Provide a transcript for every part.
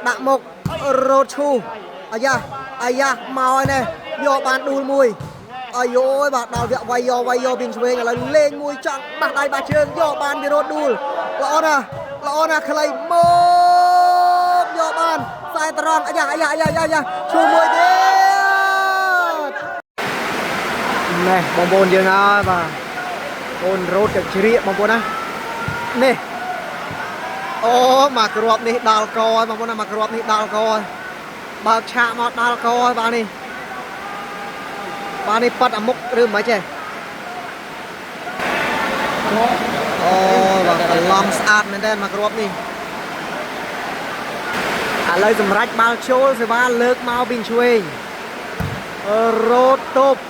ដាក់មុខរត់ឈូអាយ៉ាអាយ៉ាមកហើយនេះយកបានដួលមួយអាយយបាទដល់វគ្គវាយយកវាយយកពីឆ្វេងឥឡូវលេងមួយចង់បាសដៃបាសជើងយកបានពីរត់ដួលល្អណាស់ល្អណាស់ខ្លីមកយកបានខ្សែត្រង់អាយ៉ាអាយ៉ាអាយ៉ាអាយ៉ាឈូមួយទៀតណែបងប្អូនយើងហើយបាទអូនរត់ទៅជ្រៀកបងប្អូនណានេះ អូមកគ្រាប់នេះដល់កហើយបងប្អូនណាមកគ្រាប់នេះដល់កហើយបើកឆាកមកដល់កហើយបាទនេះបាទនេះប៉ាត់អាមុខឬមិនទេអូបាទកន្លំស្អាតមែនតើមកគ្រាប់នេះឥឡូវសម្រាប់បាល់ចូលសេវាលើកមកពីឆ្វេងរត់ទប់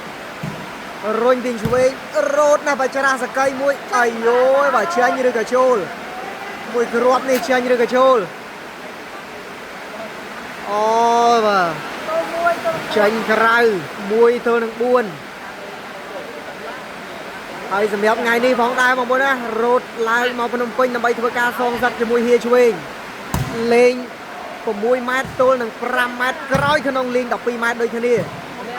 រុញពីឆ្វេងរត់ណាស់បច្រាសកៃមួយអាយយបាទចាញ់ឬក៏ចូល មួយគ្រាប់នេះចាញ់ឬក៏ចូលអូបាទចាញ់ក្រៅ1ទល់នឹង4ហើយសម្រាប់ថ្ងៃនេះផងដែរបងប្អូនណារត់ឡើងមកភ្នំពេញដើម្បីធ្វើការសងសឹកជាមួយហៀឆ្វេងលេង6ម៉ែត្រទល់នឹង5ម៉ែត្រក្រោយក្នុងលេង12ម៉ែត្រដូចគ្នា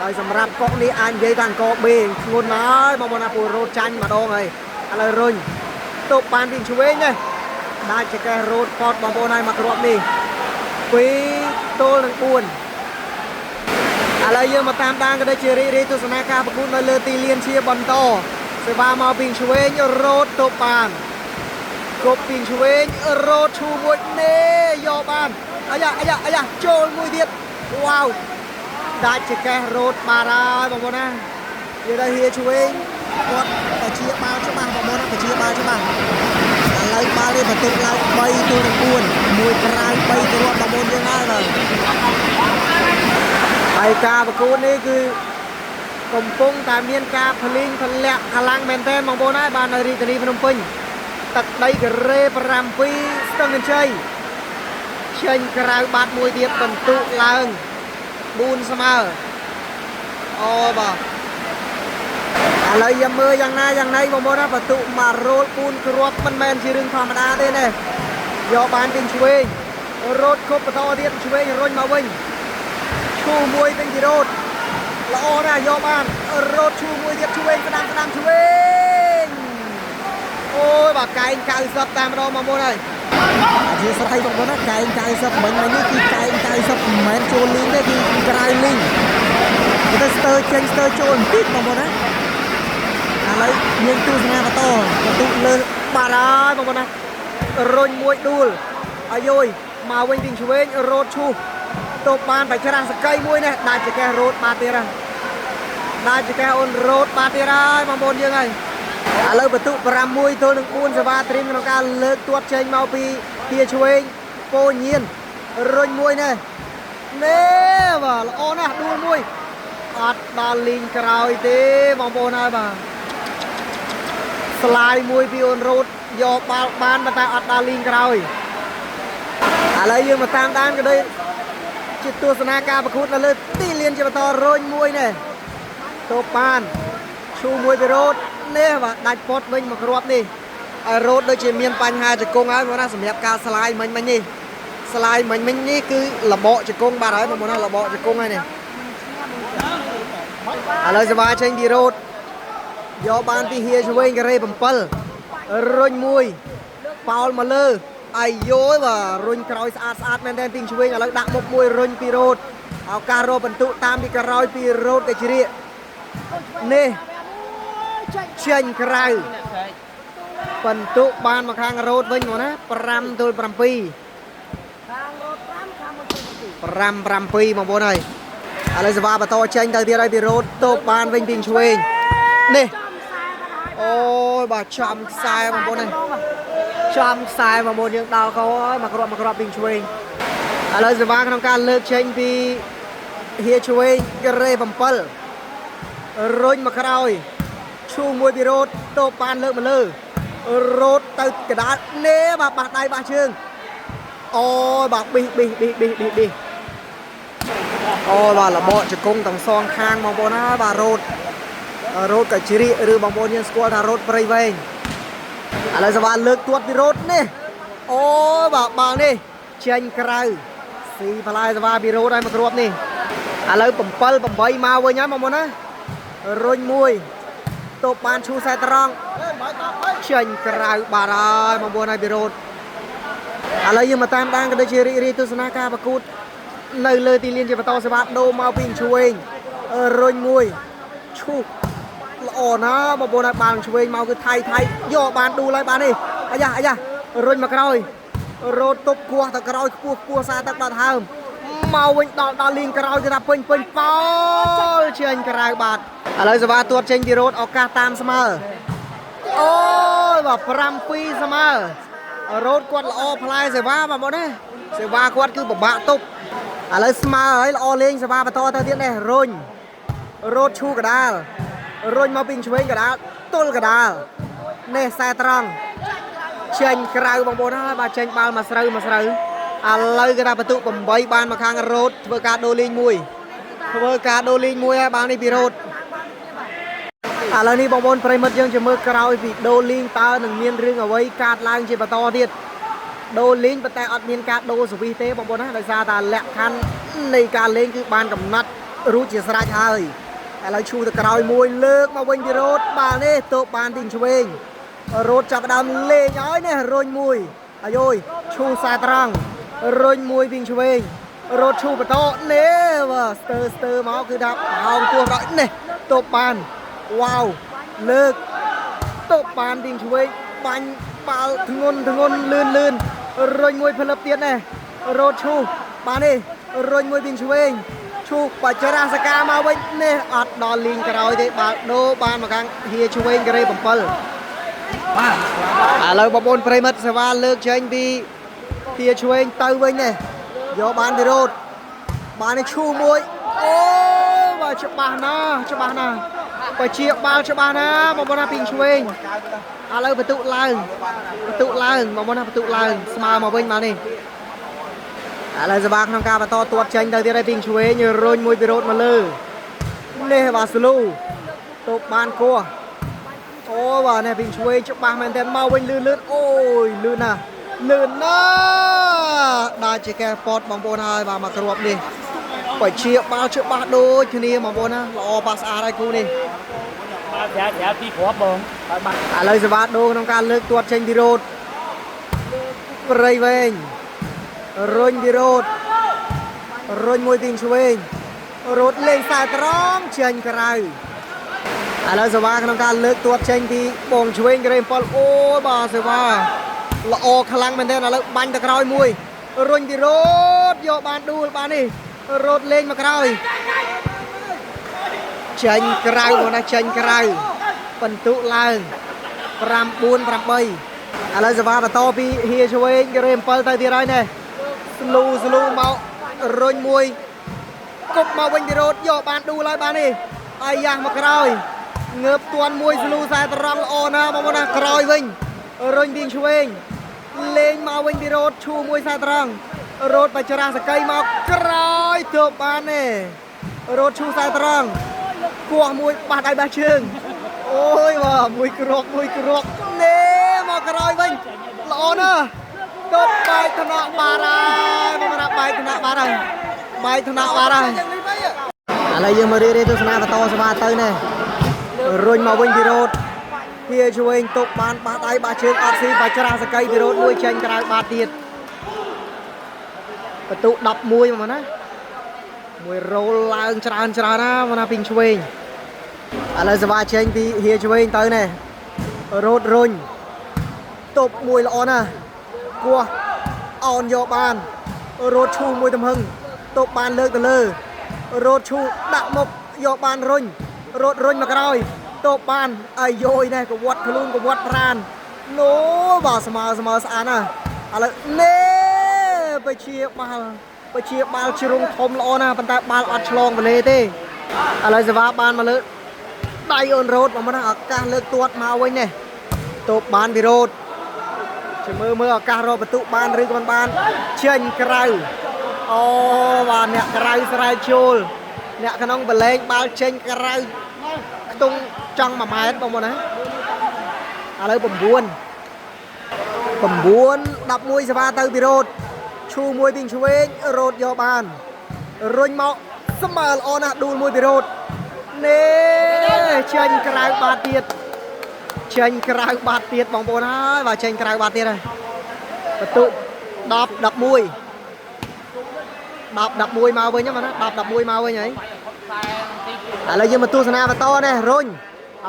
ហើយសម្រាប់កុកនេះអាចនិយាយថាអង្គបេធ្ងន់ហើយបងប្អូនណាពូរត់ចាញ់ម្ដងហើយឥឡូវរុញទប់បានពីឆ្វេងណា ដាច់ចកេះរោតពតបងប្អូនហើយមកគ្រាប់នេះ2ទល់នឹង4ឥឡូវយើងមកតាមដានក៏ដូចជារីករាយទស្សនាការប្រកួតនៅលើទីលានជាបន្តសេវាមកពីឆ្វេងរោតទៅបានគប់ពីឆ្វេងរោតឈូមួយនេះយកបានអាយ៉ាអាយ៉ាអាយ៉ាចូលមួយទៀតវ៉ាវដាច់ចកេះរោតបានហើយបងប្អូនណានិយាយដល់ហៀឆ្វេងគាត់បជាបាល់ច្បាស់បងប្អូនណាបជាបាល់ច្បាស់ ឥឡូវបាល់នេះបន្ទុកឡើង3ទល់នឹង4មួយក្រៅ3គ្រាប់បងប្អូនយើងហើយបាទហើយការប្រកួតនេះគឺកំពុងតែមានការភ្លីងធ្លាក់ខ្លាំងមែនទែនបងប្អូនហើយបាទនៅរាជធានីភ្នំពេញទឹកដីការ៉េ7ស្ទឹងកញ្ជ័យចេញក្រៅបាត់មួយទៀតបន្ទុកឡើង4ស្មើអូបាទ ឥឡូវយើងមើលយ៉ាងណាយ៉ាងណីបងប្អូនណាបន្ទុកមករោល4គ្រាប់មិនមែនជារឿងធម្មតាទេណាយកបានពីឆ្វេងរត់គប់បន្តទៀតឆ្វេងរុញមកវិញឈូមួយវិញពីរត់ល្អណាស់យកបានរត់ឈូមួយទៀតឆ្វេងស្ដាំស្ដាំឆ្វេងអូយបាទកែង90តាមម្ដងបងប្អូនហើយអធិស្ឋានបងប្អូនណាកែង90មិញមិញនេះគឺកែង90មិនមែនចូលលីងទេគឺក្រៅលីងទៅស្ទើចេញស្ទើចូលបន្តិចបងប្អូនណា ឥឡូវយើងទស្សនាបន្តបន្ទុកលើបាត់ហើយបងប្អូនណារុញមួយដួលអាយយមកវិញពីឆ្វេងរត់ឈូសទប់បានបច្រាស់សកៃមួយនេះដាច់ចកេះរត់បាត់ទៀតហើយដាច់ចកេះអូនរត់បាត់ទៀតហើយបងប្អូនយើងហើយឥឡូវបន្ទុក6ទល់នឹង4សេវាត្រៀមក្នុងការលើកទាត់ចេញមកពីទាឆ្វេងពោញៀនរុញមួយនេះនេះបាទល្អណាស់ដួលមួយអត់ដល់លីងក្រោយទេបងប្អូនហើយបាទ ស្លាយមួយពីអូនរ៉ូតយកបាល់បានប៉ុន្តែអត់ដល់លីងក្រោយឥឡូវយើងមកតាមដានក៏ដូចជាទស្សនាការប្រកួតនៅលើទីលានជាបន្តរុញមួយនេះទៅបានឈូមួយពីរ៉ូតនេះបាទដាច់ពត់វិញមកគ្រាប់នេះឲ្យរ៉ូតដូចជាមានបញ្ហាជង្គង់ហើយបងណាសម្រាប់ការស្លាយមិញមិញនេះស្លាយមិញមិញនេះគឺលបកជង្គង់បាត់ហើយបងណាលបកជង្គង់ហើយនេះឥឡូវសវ៉ាចេញពីរ៉ូត យកបានពីហៀឆ្វេងការ៉េ7រុញមួយប៉ោលមកលើអាយយបាទរុញក្រោយស្អាតស្អាតមែនទែនពីឆ្វេងឥឡូវដាក់មុខមួយរុញពីរ៉ូតឱកាសរកបន្ទុកតាមពីក្រោយពីរ៉ូតទៅជ្រៀកនេះចេញក្រៅបន្ទុកបានមកខាងរ៉ូតវិញមកណា5ទល់7 ខាងរត់5ខាងមក7 5 7បងប្អូនហើយឥឡូវសេវាបន្តចេញទៅទៀតហើយពីរ៉ូតទប់បានវិញពីឆ្វេងនេះ ចំខ្សែបាត់ហើយ អូយបាទចំខ្សែបងប្អូននេះចំខ្សែបងប្អូនយើងដល់កហើយមកគ្រាប់មកគ្រាប់ពីឆ្វេងឥឡូវសេវាក្នុងការលើកចេញពីហៀឆ្វេងការ៉េ7រុញមកក្រោយឈូមួយពីរ៉ូតតបបានលើកមកលើរ៉ូតទៅកដាលនេះបាទបាសដៃបាសជើងអូយបាទប៊ីសប៊ីសប៊ីសប៊ីសប៊ីសប៊ីសអូយបាទរបកជង្គង់ទាំងសងខាងបងប្អូនណាបាទរ៉ូត រ៉ូតកាជ្រៀកឬបងប្អូនយើងស្គាល់ថារ៉ូតព្រៃវែងឥឡូវសវ៉ាលើកទាត់ពីរ៉ូតនេះអូបាទបាល់នេះចេញក្រៅ ស៊ីផ្លែសេវាពីរ៉ូដែរមកគ្រាប់នេះឥឡូវ7 8មកវិញហើយមកមុនណារុញមួយទប់បានឈូសែត្រង់ចេញក្រៅបាត់ហើយមកមុនហើយពីរ៉ូឥឡូវយើងមកតាមដានក៏ដូចជារីករាយទស្សនាការប្រកួតនៅលើទីលានជាបន្តសេវាដូរមកពីឆ្វេងរុញមួយឈូសល្អណាស់បងប្អូនហើយបាល់ឆ្វេងមកគឺថៃថៃយកបានឌូលហើយបាននេះអាយ៉ាអាយ៉ារុញមកក្រោយរត់ទប់គោះទៅក្រោយខ្ពស់ខ្ពស់សារទឹកបាត់ហើមមកវិញដល់ដល់លីងក្រោយគឺថាពេញពេញប៉ោលចេញក្រៅបាត់ឥឡូវសេវាទាត់ចេញពីរ៉ូតឱកាសតាមស្មើអូយបាទ7ស្មើរ៉ូតគាត់ល្អផ្លែសេវាបងប្អូនណាសេវាគាត់គឺពិបាកទប់ឥឡូវស្មើហើយល្អលេងសេវាបន្តទៅទៀតនេះរុញរ៉ូតឈូកដាលរុញមកពីឆ្វេងកដាលទល់កដាលនេះខ្សែត្រង់ចេញក្រៅបងប្អូនហើយបាទចេញបាល់មកស្រូវមកស្រូវឥឡូវគេថាបន្ទុក8បានមកខាងរ៉ូតធ្វើការដូរលេងមួយធ្វើការដូរលេងមួយហើយបាល់នេះពីរ៉ូតឥឡូវនេះបងប្អូនប្រិមិត្តយើងជាមើលក្រោយពីដូរលីងតើនឹងមានរឿងអ្វីកើតឡើងជាបន្តទៀតដូរលីងប៉ុន្តែអត់មានការដូរសវិសទេបងប្អូនណាដោយសារតែលក្ខខណ្ឌនៃការលេងគឺបានកំណត់រួចជាស្រេចហើយឥឡូវឈូទៅក្រោយមួយលើកមកវិញពីរ៉ូតបាល់នេះទើបបានទីឆ្វេងរ៉ូតចាប់ផ្ដើមលេងហើយនេះរុញមួយអាយយឈូខ្សែត្រង់រុញមួយពីឆ្វេងរ៉ូតឈូបន្តនេះបាទស្ទើស្ទើមកគឺថាហោងពោះដល់នេះទើបបានវ៉ាវលើកទើបបានទីឆ្វេងបាញ់បាល់ធ្ងន់ធ្ងន់លឿនលឿនរុញមួយផ្លឹបទៀតនេះរ៉ូតឈូបាននេះរុញមួយពីឆ្វេងឈូបច្រាសកាមកវិញនេះអត់ដល់លីងក្រោយទេបាល់ដូរបានមកខាងហៀឆ្វេងការ៉េ7 បាទ ឥឡូវបងប្អូនប្រិមិត្តសេវាលើកចេញពីធាឆ្វេងទៅវិញនេះយកបានពីរ៉ូតបាននេះឈូមួយអូបាទច្បាស់ណាស់ច្បាស់ណាស់បជាបាល់ច្បាស់ណាស់បងប្អូនណាពីឆ្វេងឥឡូវបន្ទុកឡើងបន្ទុកឡើងបងប្អូនណាបន្ទុកឡើងស្មើមកវិញមកនេះឥឡូវសេវាក្នុងការបន្តទាត់ចេញទៅទៀតហើយពីឆ្វេងរុញមួយពីរ៉ូតមកលើនេះបាទស្លូទប់បានគោះ អូបាទនេះពីឆ្វេងច្បាស់មែនតើមកវិញលឿនលឿនអូយលឿនណាស់លឿនណាស់ដាច់ជាកែពតបងប្អូនហើយបាទមកគ្រាប់នេះបជាបាល់ច្បាស់ដូចគ្នាបងប្អូនណាល្អប៉ះស្អាតហើយគូនេះ បាទត្រាត្រាពីរគ្រាប់បងបាទ ឥឡូវសេវាដូរក្នុងការលើកទាត់ចេញពីរ៉ូតព្រៃវែងរុញពីរ៉ូតរុញមួយពីឆ្វេងរ៉ូតលេងខ្សែត្រង់ចេញក្រៅឥឡូវសេវាក្នុងការលើកទាត់ចេញពីបងឆ្វេងក្រេ7អូយបាទសេវាល្អខ្លាំងមែនទែនឥឡូវបាញ់ទៅក្រោយមួយរុញពីរ៉ូតយកបានដួលបាននេះរ៉ូតលេងមកក្រោយចេញក្រៅបងណាចេញក្រៅបន្ទុឡើង5 4 8ឥឡូវសេវាបន្តពីហៀឆ្វេងក្រេ7ទៅទៀតហើយនេះស្លូស្លូមករុញមួយគប់មកវិញពីរ៉ូតយកបានដួលហើយបាននេះអាយ៉ាស់មកក្រោយងើបទាន់មួយស្លូខ្សែត្រង់ល្អណាស់បងប្អូនណាក្រោយវិញរុញពីឆ្វេងលេងមកវិញពីរ៉ូតឈូមួយខ្សែត្រង់រ៉ូតបច្រាសកីមកក្រោយទើបបាននេះរ៉ូតឈូខ្សែត្រង់គោះមួយបាសដៃបាសជើងអូយបាទមួយគ្រាប់មួយគ្រាប់នេះមកក្រោយវិញល្អណាស់ទើបបែកថ្នាក់បាត់ហើយបងប្អូនណាបែកថ្នាក់បាត់ហើយបែកថ្នាក់បាត់ហើយ ឥឡូវយើងមករៀបរៀងទស្សនាបន្តសមាទៅនេះរុញមកវិញពីរ៉ូតហៀឆ្វេងទុកបានបាសដៃបាសជើងអត់ស៊ីបាច្រាសកីពីរ៉ូតមួយចេញក្រៅបាតទៀតបន្ទុក11មកណាមួយរ៉ូលឡើងច្រើនច្រើនណាមកណាពីឆ្វេងឥឡូវសវ៉ាចេញពីហៀឆ្វេងទៅនេះរ៉ូតរុញទប់មួយល្អណាស់គោះអោនយកបានរ៉ូតឈូមួយទំហឹងទប់បានលើកទៅលើ រ៉ូតឈូដាក់មកយកបានរុញរ៉ូតរុញមកក្រោយតបបានអាយយនេះកវត្តខ្លួនកវត្តប្រានណូបាទស្មើស្មើស្អាតណាស់ឥឡូវនេះបជាបាល់បជាបាល់ជ្រុងធំល្អណាស់ប៉ុន្តែបាល់អត់ឆ្លងវលេទេឥឡូវសេវាបានមកលើដៃអូនរ៉ូតមកណាឱកាសលើកទាត់មកវិញនេះតបបានពីរ៉ូតជាមើលមើលឱកាសរកបន្ទុកបានឬក៏មិនបានចេញក្រៅអូបាទអ្នកក្រៅស្រែកជួលអ្នកក្នុងបលែងបាល់ចេញក្រៅខ្ទង់ចង់1ម៉ែត្របងប្អូនណាឥឡូវ9 9 11សេវាទៅពីរ៉ូត ឈូមួយពីឆ្វេងរោតយកបានរុញមកស្មើល្អណាស់ដួលមួយពីរោតនេះចេញក្រៅបាតទៀតចេញក្រៅបាតទៀតបងប្អូនហើយបាទចេញក្រៅបាតទៀតហើយបន្ទុ10 11 10 11មកវិញហ្នឹងណា10 11មកវិញហើយឥឡូវយើងមកទស្សនាបន្តនេះរុញ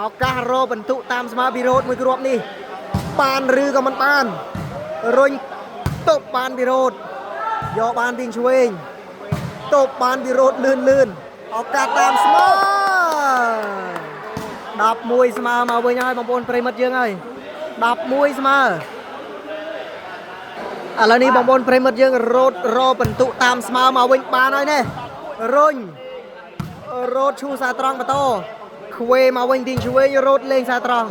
ឱកាសរកបន្ទុតាមស្មើពីរ៉ូតមួយគ្រាប់នេះបានឬក៏មិនបានរុញទប់បានពីរ៉ូតយកបានពីឆ្វេងទប់បានពីរ៉ូតលឿនលឿនឱកាសតាមស្មើ11ស្មើមកវិញហើយបងប្អូនប្រិមិត្តយើងហើយ11ស្មើ ឥឡូវនេះបងប្អូនប្រិមិត្តយើងរត់របន្ទុតាមស្មើមកវិញបានហើយនេះរុញរត់ឈូសាត្រង់បន្តខ្វេមកវិញទីឆ្វេងរត់លេងសាត្រង់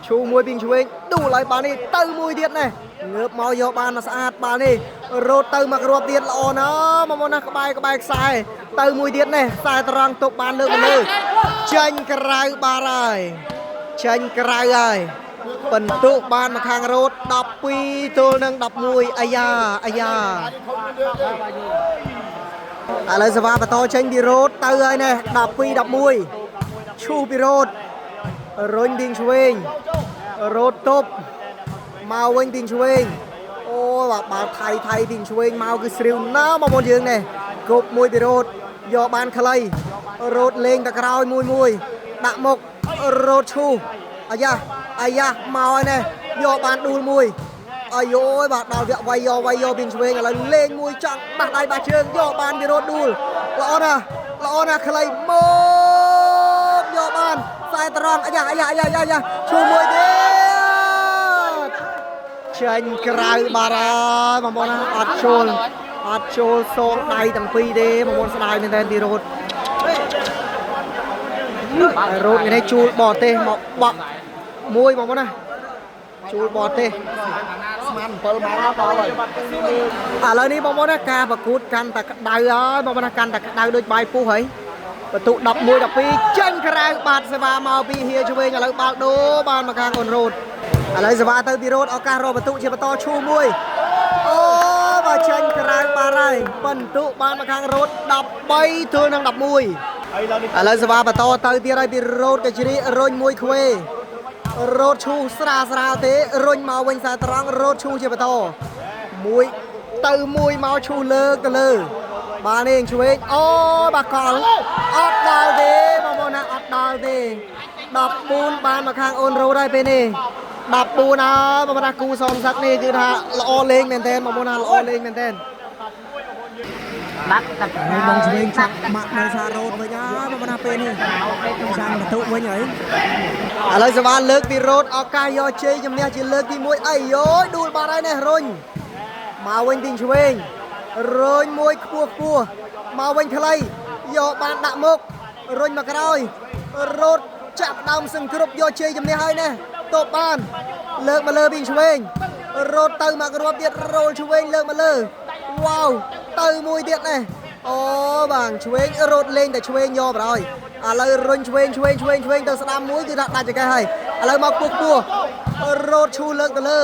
ឈូមួយពីឆ្វេងដួលឲ្យបាននេះទៅមួយទៀតនេះងើបមកយកបានមកស្អាតបាននេះរត់ទៅមកគ្រាប់ទៀតល្អណាស់បងប្អូនណាក្បែរក្បែរខ្សែទៅមួយទៀតនេះខ្សែត្រង់ទុកបានលើកមកលើចេញក្រៅបានហើយចេញក្រៅហើយ បន្ទុបានមកខាងរ៉ូត12ទល់នឹង11អាយ៉ាអាយ៉ាឥឡូវសវ៉ាបន្តចេញពីរ៉ូតទៅហើយនេះ12 11ឈូពីរ៉ូតរុញពីឆ្វេងរ៉ូតទប់មកវិញពីឆ្វេងអូបាទបាល់ថៃថៃពីឆ្វេងមកគឺស្រាវណាស់បងប្អូនយើងនេះគប់មួយពីរ៉ូតយកបានខ្លីរ៉ូតលេងទៅក្រោយមួយមួយដាក់មុខរ៉ូតឈូអាយ៉ាអាយ៉ាមកហើយនេះយកបានដួលមួយអាយយបាទដល់វគ្គវាយយកវាយយកពីឆ្វេងឥឡូវលេងមួយចង់បាសដៃបាសជើងយកបានពីរ៉ូតដួលល្អណាស់ល្អណាស់ខ្លីមកយកបានខ្សែត្រង់អាយ៉ាអាយ៉ាអាយ៉ាអាយ៉ាឈូមួយទៀត ចេញក្រៅបាត់ហើយបងប្អូនណាអត់ចូលអត់ចូលសងដៃទាំងពីរទេបងប្អូនស្ដាយមែនតើទីរ៉ូតរ៉ូតនេះជួលបរទេសមកបក់មួយបងប្អូនណាជួលបរទេស ស្មាន7ម៉ោងដល់ហើយ ឥឡូវនេះបងប្អូនណាការប្រកួតកាន់តែក្តៅហើយបងប្អូនណាកាន់តែក្តៅដូចបាយពុះហើយបន្ទុ11 12ចេញក្រៅបាត់សេវាមកពីហៀឆ្វេងឥឡូវបាល់ដូបានមកខាងអូនរ៉ូតឥឡូវសេវាទៅពីរ៉ូតឱកាសរកបន្ទុជាបន្តឈូមួយអូបើចេញក្រៅបាត់ហើយបន្ទុបានមកខាងរ៉ូត13ទល់នឹង11ឥឡូវសេវាបន្តទៅទៀតហើយពីរ៉ូតកជ្រីរុញមួយខ្វេរ៉ូតឈូស្រាស្រាលទេរុញមកវិញខ្សែត្រង់រ៉ូតឈូជាបន្តមួយទៅមួយមកឈូលើកទៅលើបាទនេះឆ្វេងអូបាទកលអត់ដល់ទេបងប្អូនណាអត់ដល់ទេ14បានមកខាងអូនរ៉ូតហើយពេលនេះ14ហើយបងប្អូនណាគូសងសឹកនេះគឺថាល្អលេងមែនទែនបងប្អូនណាល្អលេងមែនទែន បាត់តែ ហើយបងឆ្វេងចាប់ម៉ាក់នៅសារ៉ូតវិញហើយបងប្អូនណាពេលនេះចាំបន្ទុកវិញហើយឥឡូវសវ៉ាលើកពីរ៉ូតឱកាសយកជ័យជំនះជាលើកទី1អីយយដួលបាត់ហើយនេះរុញមកវិញទីឆ្វេងរុញមួយខ្ពស់ខ្ពស់មកវិញខ្លីយកបានដាក់មុខរុញមកក្រោយរ៉ូតចាប់ដើមសង្គ្រប់យកជ័យជំនះហើយនេះតបបានលើកមកលើពីឆ្វេងរ៉ូតទៅមកគ្រាប់ទៀតរោលឆ្វេងលើកមកលើវ៉ាវទៅមួយទៀតនេះអូបងឆ្វេងរត់លេងតែឆ្វេងយកបណ្ដោយឥឡូវរុញឆ្វេងឆ្វេងឆ្វេងឆ្វេងទៅស្ដាំមួយគឺថាដាច់ចង្កេះហើយឥឡូវមកពុះពោះរត់ឈូលើកទៅលើ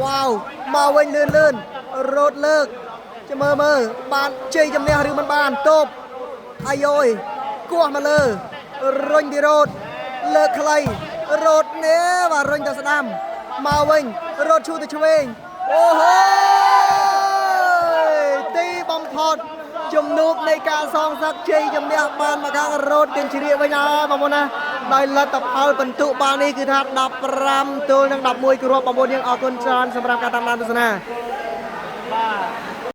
វ៉ាវមកវិញលឿនលឿនរត់លើកចាំមើលមើលបានជ័យជំនះឬមិនបានតបអាយយគោះមកលើរុញពីរត់លើកខ្លីរត់នេះបាទរុញទៅស្ដាំមកវិញរត់ឈូទៅឆ្វេងអូហូយទីបំផុតជំនួបនៃការសងសឹកជ័យជំនះបានមកខាងរត់ទានជ្រាបវិញហើយបងប្អូនណាដោយលទ្ធផលបន្ទុកបាននេះគឺថា15ទល់នឹង11គ្រាប់បងប្អូនយើងអរគុណច្រើនសម្រាប់ការតាមដានទស្សនា បាទ